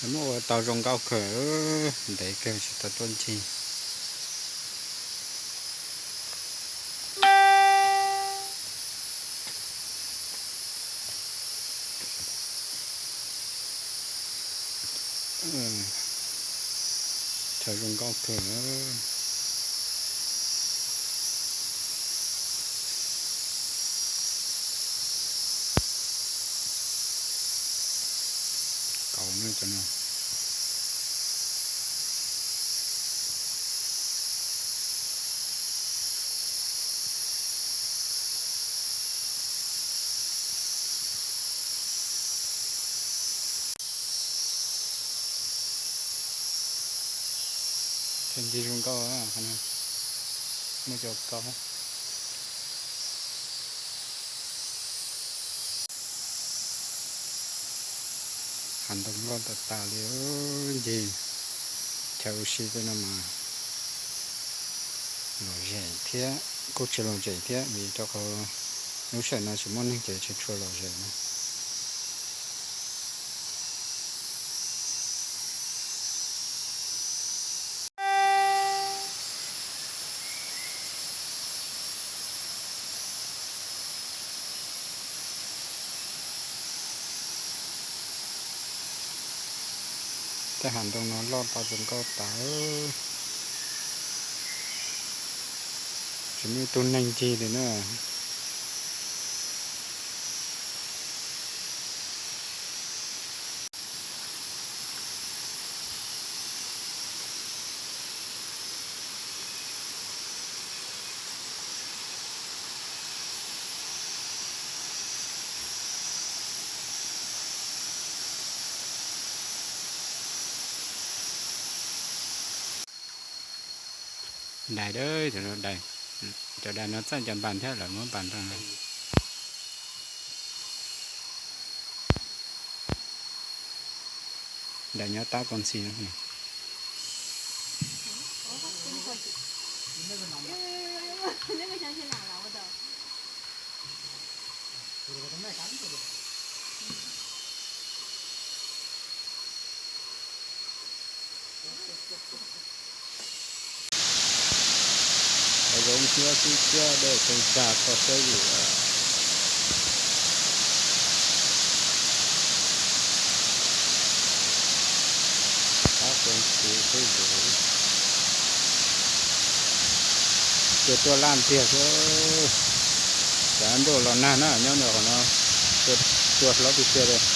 Muab ua tau zoo nkauj kawg, ntev kawg tsis tau tuaj ncig. Chaw zoo nkauj kawg. Kauv no. Ncig zoo nkauj, muaj cov kauv. Hav ntoo loj tas tas li, ncig chaw ua si tej no mas lom zem thiab kuj tsis lom zem thiab vim rau qhov lub sij hawm no tsis muaj neeg ces tsis tshua lom zem na. Tej hav ntoo no loj tas zoo nkauj tas, tsis muaj ib tug neeg ncig li na. Dais, cov dais no txawj cov npas thiab lawv muab npas rau. Dais nyob tab koo ntxhi. Zoo siab xwb thiab dej tseem tsag kho siab yus. Qab koo ntxhi xwb yus. Cua tuaj laj tiag xwb. Cov nplooj los nag na nyob ntawm qhov no, cua hlob tiag tiag li.